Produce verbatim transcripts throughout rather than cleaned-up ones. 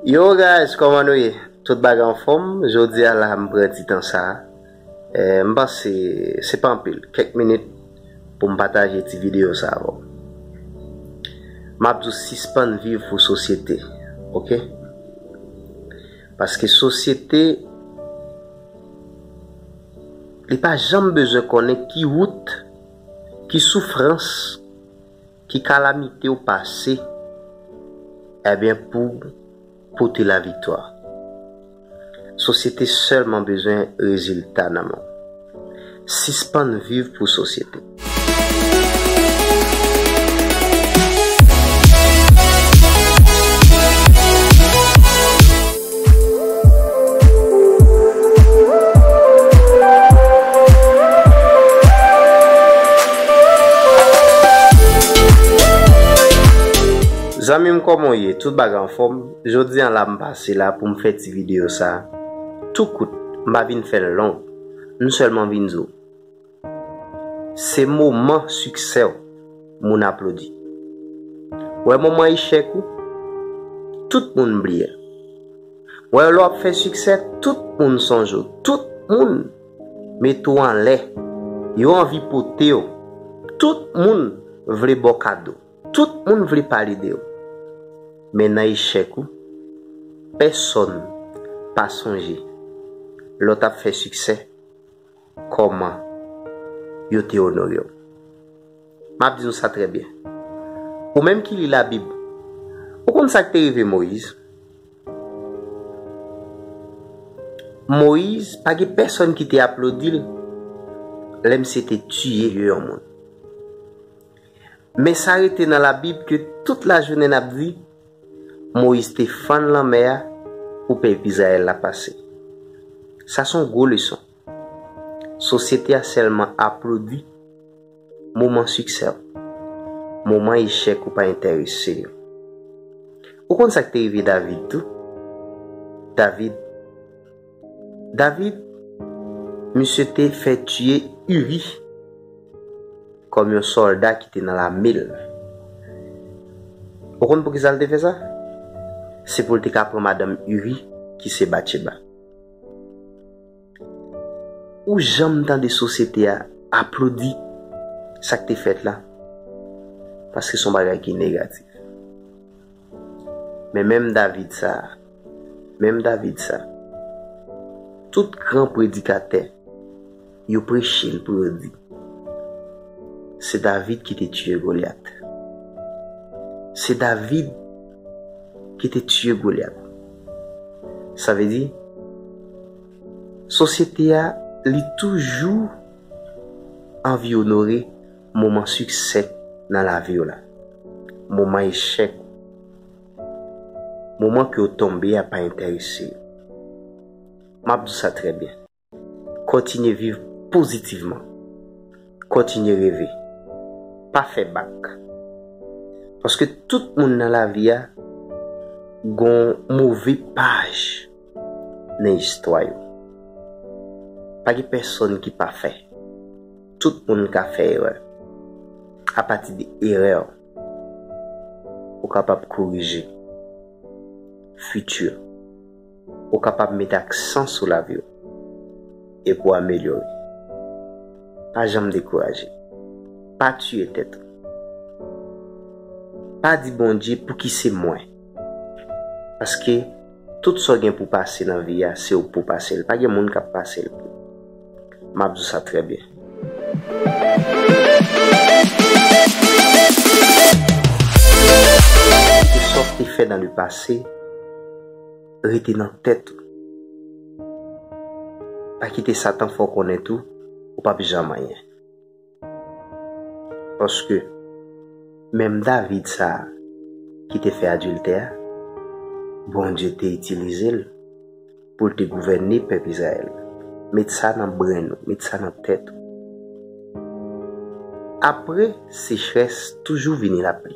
Yo guys, kòman nou ye? Tout bagay anfòm? Jodi a la m pran ti tan sa. Eh, m panse se pa anpil, kèk minit pou m pataje ti videyo sa avè w. M ap di w sispann viv pou sosyete, oke? Paske sosyete, li pa janm bezwen konnen ki wout, ki soufrans, ki kalamite w pase, ebyen, pou pote laviktwa. Sosyete sèlman bezwen rezilta nan men w. Sispann viv pou sosyete. Zanmi m, kòman w ye? Tout bagay anfòm? Jodi a la m pase la pou m fè ti videyo sa tou kout. M pa vin fè l long. M sèlman vin di w, se moman siksè w moun aplodi. Wè, moman echèk ou, tout moun bliye l. Wè, lè w ap fè siksè, tout moun sonje w. Tout moun mete w anlè. Yo anvi pote w. Tout moun vle ba w kado. Tout moun vle pale de w. Men nan echèk ou, pèsonn pa sonje lè w t ap fè siksè, kòman yo te onore w. M ap di nou sa trè byen. Ou menm ki li Labib, ou konn sa k te rive Moyiz? Moyiz, pa gen pèsonn ki te aplodi l lè misye te tiye yon moun. Men sa rete nan Labib ke tout lajounen n ap di, Moyiz te fann lanmè a pou pèp Izrayèl la pase. Sa se yon gwo leson. Sosyete a sèlman aplodi moman siksè w. Moman echèk ou pa enterese yo. Ou konn sa k te rive David tou? David, David, misye te fè tiye Iri kòm yon sòlda ki te nan lame l. Ou konn poukisa l te fè sa? Se pou l te ka pran madanm Iri, ki se Batcheba. Ou janm tande sosyete a aplodi sa k te fèt la? Paske se yon bagay ki negatif. Men menm David sa, menm David sa, tout gran predikatè, yo preche l pou yo di, se David ki te tiye Golyat. Se David ki te tiye Golyat. Sa vle di, sosyete a, li toujou anvi onore moman siksè nan lavi w la. Moman echèk, moman ke w tonbe a pa enterese yo. M ap di w sa trè byen. Kontinye viv pozitivman. Kontinye reve. Pa fè bak. Paske tout moun nan lavi a gon move paj nan istwa yo. Pa gen pèsonn ki pafè. Tout moun ka fè erè. Apati de erè w, ou kapab korije fiti w. Ou kapab mete aksan sou lavi w e pou amelyore. Pa janm dekouraje. Pa tiye tèt ou. Pa di Bondye, "Pouki se mwen?" Paske tout sa w gen pou pase nan vi a, se ou k pou pase l. Pa gen moun k ap pase l pou ou. M ap di w sa trè byen. Sa w te fè nan lepase, rete nan tèt ou. Pa kite Satan fè w konnen tou, ou p ap janm anyen. Paske menm David sa a ki te fè adiltè a, Bondye te itilize l pou l te gouvène pèp Izrayèl. Met sa nan brenn ou, met sa nan tèt ou. Apre sechrès, toujou vini lapli.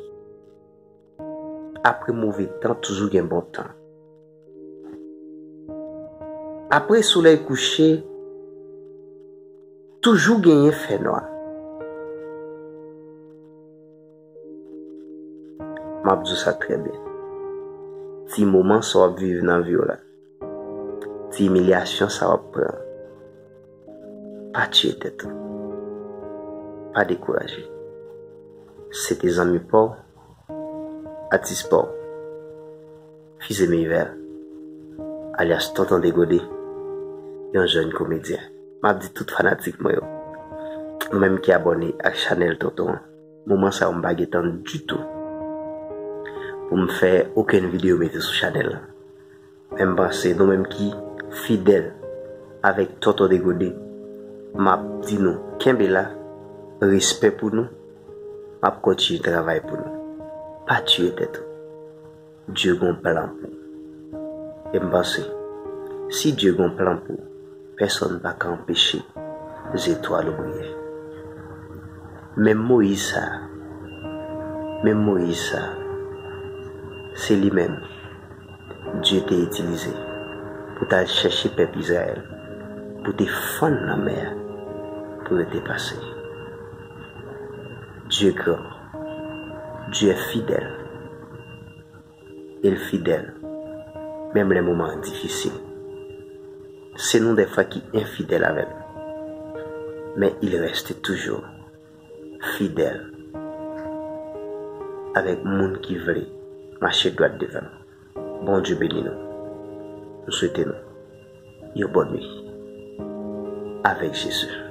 Apre move tan, toujou gen bon tan. Apre solèy kouche, toujou genyen fènwa. M ap di w sa trè byen. ti moman sa w ap viv nan vi w la, ti imilyasyon sa w ap pran, pa tiye tèt ou. Pa dekouraje. Se te zanmi pa w, atis pa w, Fize Meyvèl, alyas Tonton Degode, yon jèn komedyen. M ap di tout fanatik mwen yo, nou menm ki abòne ak chanèl Tonton an, moman sa yo m pa gen tan ditou pou m fè okenn videyo mete sou chanèl la. Men m panse nou menm ki fidèl avèk Tonton Degode, m ap di nou kenbe la, respè pou nou, m ap kontinye travay pou nou. Pa tiye tèt ou. Dye gon plan pou ou. E m panse, si Dye gon plan pou ou, pèsonn pa ka anpeche zetwal ou briye. Menm Moyiz sa, menm Moyiz sa, se li menm Dye te itilize pou t al chèche pèp Izrayèl, pou te fann lanmè a, pou yo te pase. Dye gran, Dye fidèl, e l fidèl, menm lè moman an difisil. Se nou dèfwa ki enfidèl avè l, men il reste toujours fidèl avèk moun ki vle mache dwat devan l. Bondye beni nou. M swete nou yon bòn nwi avèk Jezi.